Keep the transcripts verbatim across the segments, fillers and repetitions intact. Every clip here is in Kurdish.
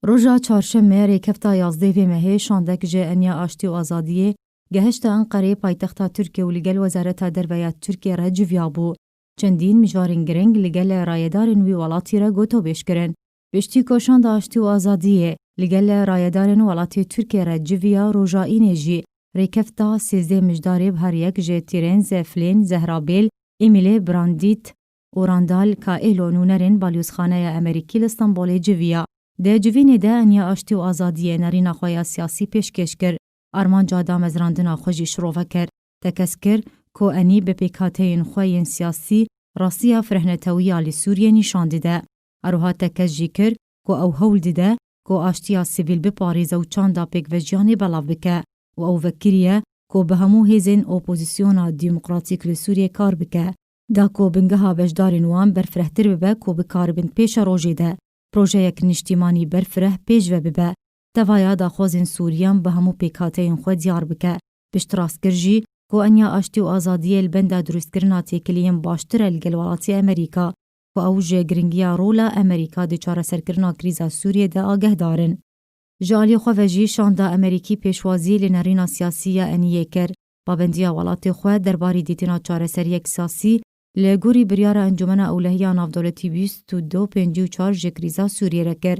Roja çarşemê rêkefta yazdeh vê mehê şandek ji Eniya Aştî û Azadiyê gehişte Enqereyê paytexta Tirkiye û li gel Wezareta Derve ya Tirkiye re civiyabû. Çendîn mijarên girîng li gel rayedarên wî welatî re gotobêj kirin. Piştî ku şanda Aştî û Azadiyê li gel rayedarên welatê Tirkiye re civiya, roja înê jî rêkefta sêzdeh mijdarê bi her yek ji Tîrenz Eflên, Zehra Bêl, Emîlê Brandît û Randal Kaelo, nûnerên balyozxaneya Amerîkî li Stenbolê civiya. Di civînê de Eniya Aştî û Azadiyê nerîna xwe ya siyasî pêşkêş kir, armanca damezrandina xwe jî şirove kir. Tekez kir ku Enî bi pêkhateyên xwe yên siyasî rastiya firehnetewiya li Sûriyê nîşan dide. Her wiha tekez jî kir ku ew hewl dide ku aştiya sivîl biparêze û çanda pêkvejiyanê belav bike û ew vekiriye ku bi hemû hêzên opozisyona demokratîk li Sûriyê kar bike, da ku bingeha beşdarên wan berfirehtir bibe ku bikaribin pêşerojê de projeyek niştîmanî berfireh pêş ve bibe, tevaya daxwazên Sûriyan bi hemû pêkhateyên xwe diyar bike. Piştrast kir jî ku Eniya Aştî û Azadiyê li benda dirustkirina têkiliyên baştir e li gel welatê Amerîka, ku ew ji giringiya rola Amerîka di çareserkirina krîza Sûriyê de agehdar in. Ji aliyê xwe ve jî şanda Amerîkî pêşwazî li nerîna siyasî ya Eniyê kir. Pabendiya welatê xwe derbarî dîtina çareseriyek siyasî li gorî biryara Encûmena Ewlehiya Navdewletî bîst û du pêncî û çar ji krîza Sûriyê re kir.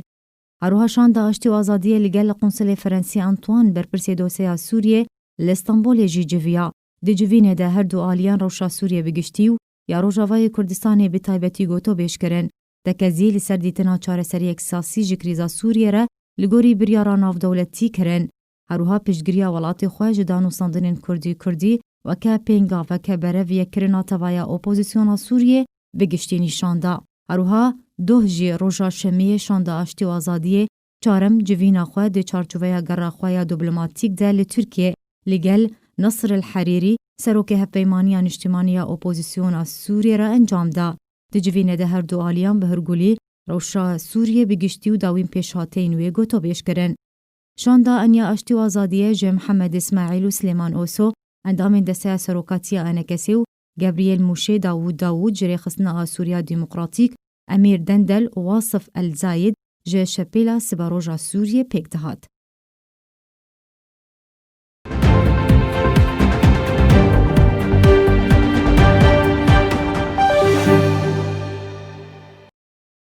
Her wiha şanda Aştî û Azadiyê li gel Qonsilê Ferensî Antoine, berpirsê dosyeya Sûriyê, li Stenbolê jî civiya. Di civînê de her du aliyan rewşa Sûriyê bi giştî û ya Rojavayê Kurdistanê bi taybetî gotobêj kirin. Tekezî li ser dîtina çareseriyek siyasî ji krîza Sûriyê re li gorî biryara navdewletî kirin. Her wiha piştgiriya welatê xwe ji danûstandinên kurdî kurdî weke pêngaveke berev yekirina tevaya opozisyona Sûriyê bi giştî nîşan da. Her wiha doh jî roja şemiyê şanda Aştî û Azadiyê çarem civîna xwe di çarçoveya gera xwe ya diplomatîk de li Tirkiyê li gel Nasr el Herîrî, serokê Hevpeymaniya Niştimanî ya Opozisyona Sûriyê re encam da. Di civînê de her du aliyan bi hirgulî rewşa Sûriyê bi giştî û dawîn pêşhateyên wê gotobêj kirin. Şanda Eniya Aştî û Azadiyê ji Mihemed Îsmaîl û Silêman Oso, endamên Desteya Serokatiya ENKSê û Gebriyêl Mûşê Dawûd Dawûd ji Rêxistina Asûriya Demokratîk, Emîr Dendel û Wasif El Zayid ji Şepêla Siberoja Sûriyê pêk dihat.